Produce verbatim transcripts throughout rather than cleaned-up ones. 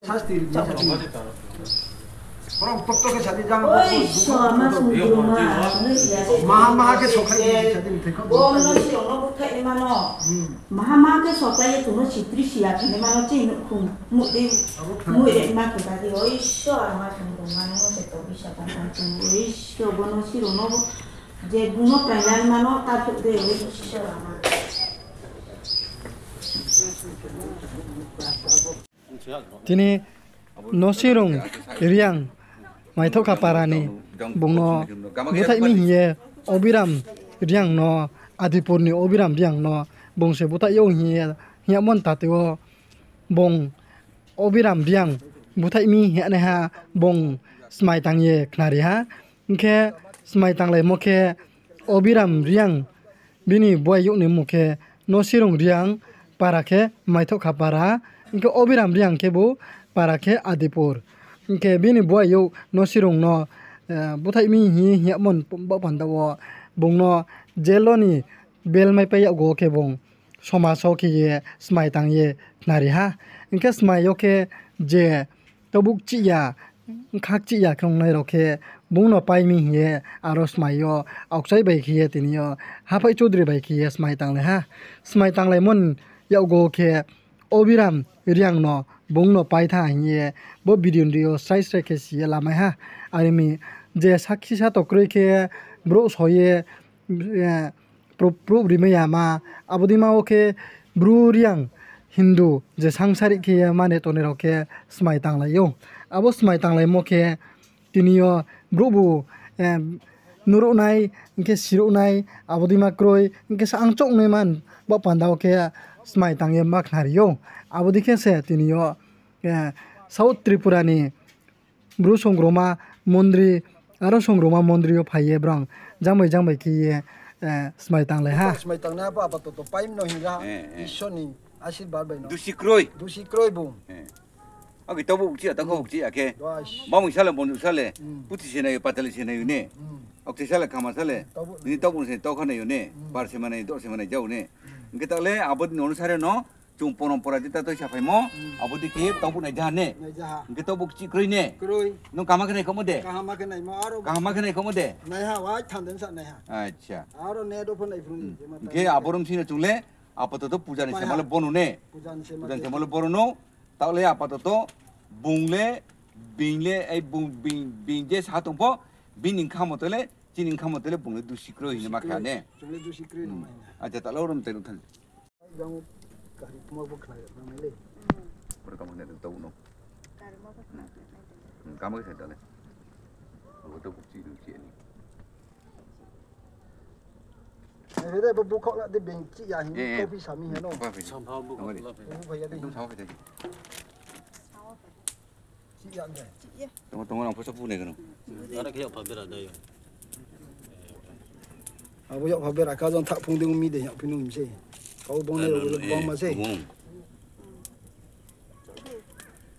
Sasti ri. Borok tokto khe sadi jang. Oi, so ama sumdruma, sumdruma. Maha maha khe sokhai sadi mithai kho. Bo no sirok no bukthai ni mano. Hmm. Maha maha khe sokhai ye tongno sitri siya khe ni mano chini nukhung. Mudi. Abo kha. Mui re ma khe badi. Oi, so ama sumdruma no se to bisa ta ta chung. Oi, so bo no sirok no je buno prainani mano ta thuk de. Oi, so ama. Tini Nosirung Reang Maithokha para ni bung no búthaih mi hing ye Obiram Reang no, Adipur ni Obiram Reang no bung se búthaih yo hing ye, hing yagmo ni tate wo bung Obiram Reang búthaih mi hing ye naiha bung smai tang ye khnari ha. Hing khe smai tanglaimo khe Obiram Reang bini buai youh ni mmung khe Nosirung Reang, para khe Maithokha para, hing khe Obiram Reang khe bo para khe Adipur. Hing khe bini buai youh Nosirung no, eh, búthaih mi hing ye hing yagmo ni baoh panda wo bung no jail wo ni bail maipai yag wo khe bung somaj wo khe ye smai tang ye khnari ha. Hing khe smai yo khe je tobuk chih ya, bkha chih ya khe ongnai rao khe bung no pai mi hing ye aro smai yo aokchai bai khe ye tini yo Haphaih Chaudhuri bai khe ye smai tanglai ha. Smai tanglaimo ni yakgo khe Obiram Reang no bung no pai tha hing ye bo video ni ri yo srai srai khe si ye lamai ha. Are mi je sakhi sato kroi khe brouh so ye, eh, proof, proof rimai ya ma, abo dei ma wo khe Bru Reang Hindu je sangsari khe ye mane tongnai rao khe smai tanglai ou. Abo smai tanglaimo khe tini yo brouh bu, eh, nuruh nai, hing khe siruh nai, abo dei ma kroi, hing khe sa ang chouh nai man, bo panda wo khe smai tang ye ma khnari ou. Abo dei khe se tini yo, eh, South Tripura ni Bru songrongma mondri, aro songrongma mondri yo phai ye brang jang bai jang bai khe ye, eh, smai tanglai ha. Smai tangnai abo apato to pai mano hing ya, Isor ni asirbad bai no. Dusi kroi. Dusi kroi bung. Agi tabo ukchi ya, tako ukchi ya khe. Bamung sale, bonjuk sale, puthi se nai, patali se nai ne. Okti sale, kama sale. Ni tabo se tokha nai ne. Bar se manai, do se manai jau ne. Hing khe ta le abo ni onusare no chung porompora dita toi saphaimo, abo dei khe tongphuh nai jaha ne. Hing khe tongphuh kchih kroi ne. Nung kaham khe nai khomo de? Kaham khe nai khomo de? Acha. Hing khe abo rom sing no chung le, apato to puja ni sema le bono ne. Puja ni sema le bono no. Taoh le apato to bung le, bing le, ei bung, bing, bing je sa tong pho, bini bkha moto le, chini bkha moto le bung le dusi kroi hing ye ma kha ne. Acha, taoh le rom tei no thang. Yang kari kuma bo khna ya nang le. Boro kamo ne tau no. Kamo khe tale. Abo to bukchi du chi ni. Hede bo bukhok la de beng chi ya hin ko phi sami heno. Sampha bukhok la phi. Bu phai ya de. Ekdom sampha phai. Chi ya de. Tong tong nang phosa bu ne kono. Ara khe yokpha bera dai yo. Abo yokpha bera kha jang thak phung de umi de yak phinu mi se. Kau bong ne ro bong ma se.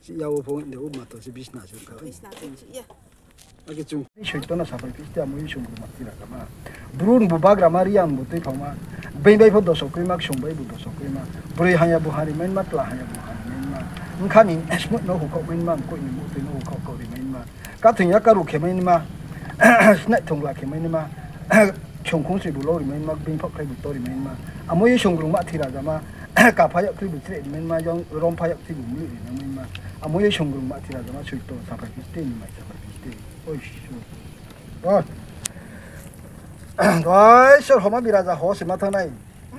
Chi ya wo phung de u ma to se bisna se ka. Bisna se chi ya. Ake chung. Soito no sapai piste amo Isong ma tira kama. Brun bu bagrama Riang bu tui phangma. Beng bai pho doso krima, ksung bai bu doso krima. Broi haya bu hari main ma, tla haya bu hari main ma. Bkha ni smut no hukhok main ma, mkoih ni mutui no hukhok kori main ma. Kathing ya karu khe main ma. Snai thongla khe main ma. Songkhong se bu lori main ma, beng phok khai bu tori main ma. Amo Isong rung ma thira jama. Kapha yak tui bu chre main ma, yong rom pha yak tui bu mli ri main ma. Amo Isong rung ma thira jama, soito sapai piste ni mai sapai piste. Oi, Isor. Oi, Isor, homa biraja ho se ma thangnai.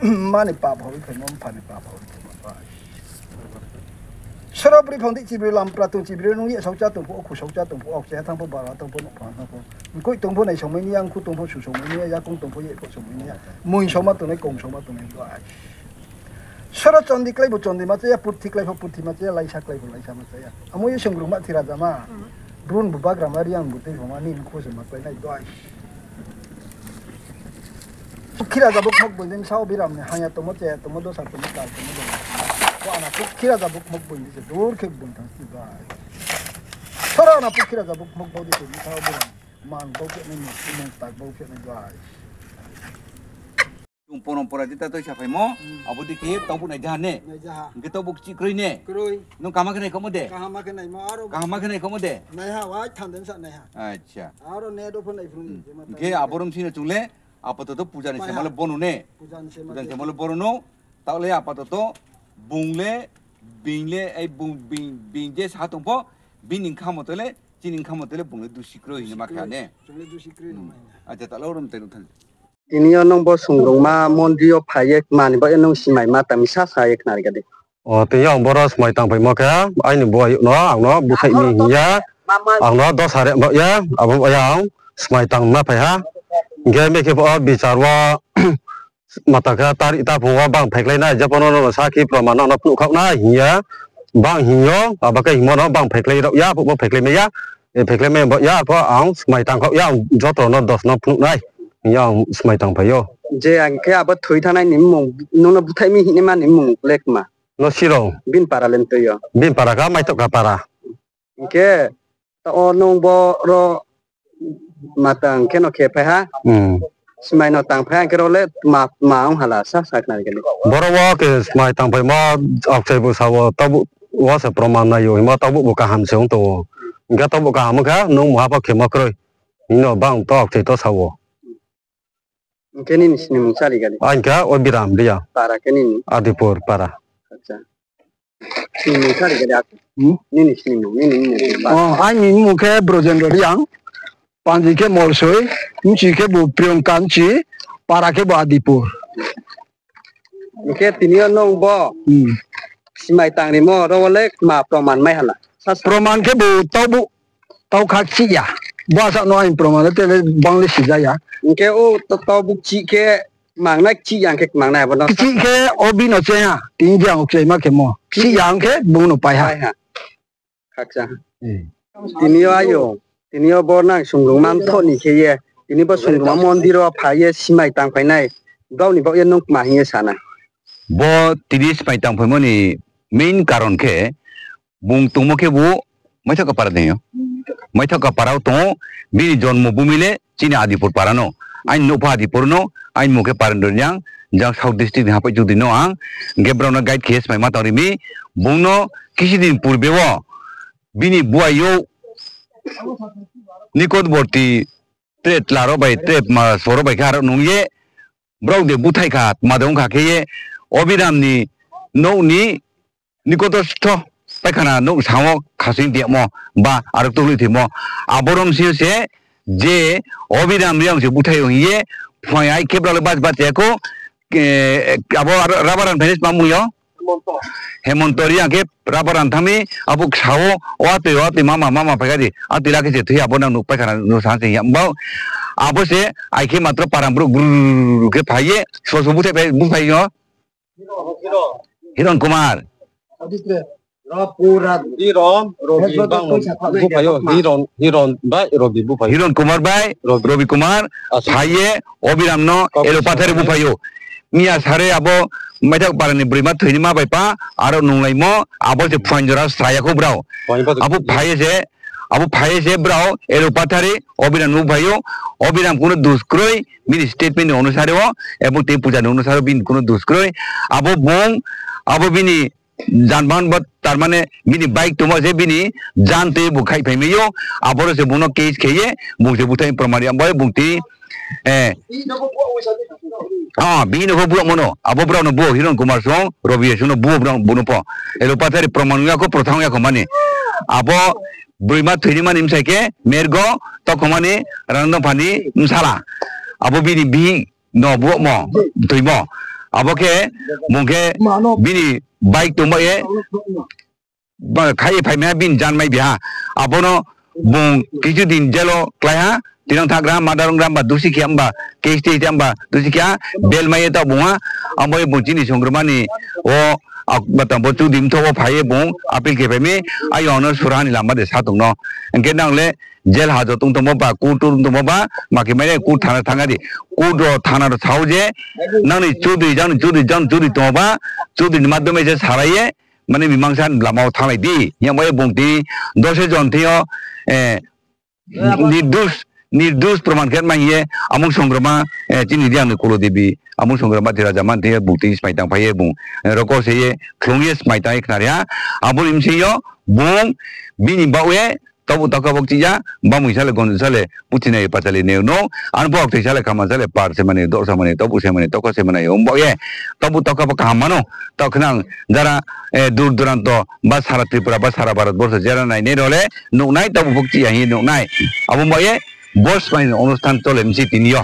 Mani pap hori khe, mom phani pap hori khe, ma pai. Soro bri phang di chibri lam pratung chibri nung ye sau cha tong pho, khu sau cha tong pho, ok cha thang pho, bara thang pho, nok phang thang pho. Mkoih tong pho, nai songmai ni ya, angkhu tong pho, su songmai ni ya, yakung tong pho, ye pho songmai ni ya. Mui songma tongnai, kong songma tongnai, bai. Soro chondi klai bo chondi ma chaya, purthi klai pho purthi ma chaya, laisa klai pho laisa ma chaya. Amo ye song rung ma thira jama. Brun bu bagrama Riang bu tei homa ni mkhu se ma klai nai doi. Khira jabuk mok boi den sao biram ni haya tomo chaya tomo dosa tomo kal tomo doi. Ko ana khira jabuk mok boi ni se dur khe boi thang si doi. Soro ana khira jabuk mok boi di se ni sao biram. Man bau khe nai ni, man tak bau khe nai doi. Porompora jeta toi saphaimo, abo dei khe taubuh naijaha ne? Hing khe taubuh kchih kroi ne? Nung kaham khe naikhouhmo de? Kaham khe naikhouhmo de? Acha. Hing khe abo rom sing no chung le, apatoto puja ni sema le bono ne? Puja ni sema le bono no, taoh le apatoto bung le, being le, being je sa tong pho, bini kha moto le, chini kha moto le bung le dusi kroi hing ye ma kha ne? Acha, taoh le rom tei no thanng. Tini yo nung bo sungrungma mondi yo phai ye kma ni baoh ye nung smai ma tang mi sa sa ye khnari ga di. O, tini yo ang boro smai tangphaimo khe, aini boi no ang no búthaih mi hing ye, ang no dosa re baoh ye, abo baoh ye ang smai tang ma phai ha. Hing khe mekhe pho bichar wo, mata khe tarik taphung wo bang phaikhlai nai, jepho no no sakhi proman no no phnuh khaoh nai hing ye, bang hing yo, abo khe hingmo no bang phaikhlai rao ya, phuh bo phaikhlai mai ya, phaikhlai mai baoh ya, arpho ang smai tang khaoh ya, ang joto no dos no phnuh nai hing ye ang smai tangphai ou. Je ang khe abo thoi thanngnai ni mmung, nung no búthaih mi hingnaima ni mmung le kma? Nosirong. Bini para le mtoi yo? Bini para kha Maithokha para. Hing khe, taoh wo nung boro ma tang khe no khe phai ha? Smai no tangphai ha, hing khe ro le ma, ma ong hala sa sa khnari ga di. Boro wo khe smai tangphaimo, aokchai bu sa wo, taubuh wo se proman nai ou, hingmo taubuh bu kaham se ong tong ou. Hing khe taubuh kaham ong kha, nung mungha pho khemo kroi. Hing no bang to aokchai to sa ou. Hing khe nini snimung sari ga di. Ang khe Obiram Reang. Para khe nini? Adipur para. Aini mmung khe Brojendro Reang, panji khe Molsoi, bchi khe bo Priyongkanchi, para khe bo Adipur. Hing khe tini yo nung bo smai tangrimo ro wo le kma proman mai hala? Proman khe bo taubuh, taukha kchih ya. Bo asa no aini proman le te le bang le sija ya. Hing khe o taubuh kchih khe mangnai, kchih ya hing khe mangnai abo no? Kchih khe o bino cheng ha, tini je ang kchaima khemo. Kchih ya hing khe bung no pai ha. Tini yo ayo, tini yo bo nang sungrungma mthoh ni khe ye, tini bo sungrungma mondir wo phai ye smai tangphai nai, brao ni baoh ye nung kma hing ye sa nai? Bo tini smai tangphaimo ni main karon khe, bung tongmo khe bo Maithokha para dei yo. Maithokha para wo tong ou, bini jonmo bumi le chini Adipur para no. Aini nouh pho Adipur no, aini mmung khe Parendra Reang, jang South district ni Hapai Chudri no ang, hing khe brao no guide khe ye smai ma tang ri mi, bung no kisi din purbe wo, bini buai yo, nikotborti tre tla rao bai, tre ma soro bai khe aro nung ye, brao de búthaih kha, tma de ong kha khe ye, Obiram ni nouh ni nikotostho paikhana nouh sa wo khasing tiyamo, ba aro tukloi thoimo. Abo rom sing yo se je Obiram Reang se búthaih ou hing ye, phuaing ai khe brao le baj baj ya kho, abo Rabaran phai ni tma mung yo? Hemonto Reang khe Rabaran thanng mi, abo ksa wo, o atoi, o atoi mama, mama phai kha di, atoi la khe se thoi abo nang nouh paikhana nouh sa se ya bao. Abo se ai khe matro param brouh gru khe phai ye, so so búthaih phai, búphai yo. Hiron Kumar. Hiron, Hiron bai Robi búphai ou. Hiron Kumar bai Robi Kumar phai ye Obiram no Elopathar búphai ou. Miya sare abo Maithokha para ni broima thoinaima bai pa, aro nunglaimo, abo se phuaing jora sra ya kho brao. Abo phai ye se, abo phai ye se brao Elopathar Obiram no búphai ou. Obiram kuno dus kroi, bini statement ni onusare wo, ebong tei puja ni onusare wo bini kuno dus kroi. Abo bung, abo bini janbahan bo tar mane bini bike tongmo se bini jan tei bo khaihphai mai ou. Aboro se bung no case khe ye, bung se búthaih proman ya, bo bung tei, bini no pho buohmo no, abo brao no buo Hiron Kumar song, Robi song no buo brao bung no pho. Elopathar proman ya kho, prothang ya kho mani. Abo broima thoinaima ni bsai khe mergo, tokhomani, rang dopha ni bsala. Abo bini bihih no buohmo, thoimo. Abo khe, bung khe, bini bike tongba ye, khaih ye phaimai ha, bini jan mai bi ha. Abo no bung kichu din jail wo klái ha, tinang thagra, murder ongra himba dusi khe himba, case tei himba dusi khe ha, bail mai ye taoh bung ha. Abo ye bung chini songroma ni o, batang bo chudri mthoh wo phai ye bung appeal khe phai mi, ayo ang no suraha ni lama de sa tong no. Hing khe nang le jail hajo tong tongmo ba, court tong tongmo ba, ma khe mai le court thana thang di. Court ro thana ro sao je, nang ni chudri, jang ni chudri, jang ni chudri tongmo ba, chudri ni madhyome se salai ye, mane mimangsa ni lama wo thannglai di. Hing ye bung tei dos jon thing yo, nirdus, nirdos proman khe mai hing ye, amung songrama, chini Reang ni Kulo Devi, amung songrama thi raja man thing ye bung tini smai tang phai ye bung, rokor se ye khlung ye smai tang ye khnari ha. Abo ni bsing yo bung bini baoh ye taobu taoka bo kchih ya, bamoi sa le, gonjo sa le, puthi nai ye pachali nai no, ano pho aktoi sa le, khama sa le, par se mani, dor sa mani, taobu se mani, taoka se mani, ong baoh ye, taobu taoka bo kaham mano, taoh khnang jara, dur duranto, ba sara Tripura, ba sara Bharat borso jera nainai rao le nuhnai, taobu bo kchih ya hing ye nuhnai. Abo baoh ye, bo smai ni onusthan chole msi tini yo.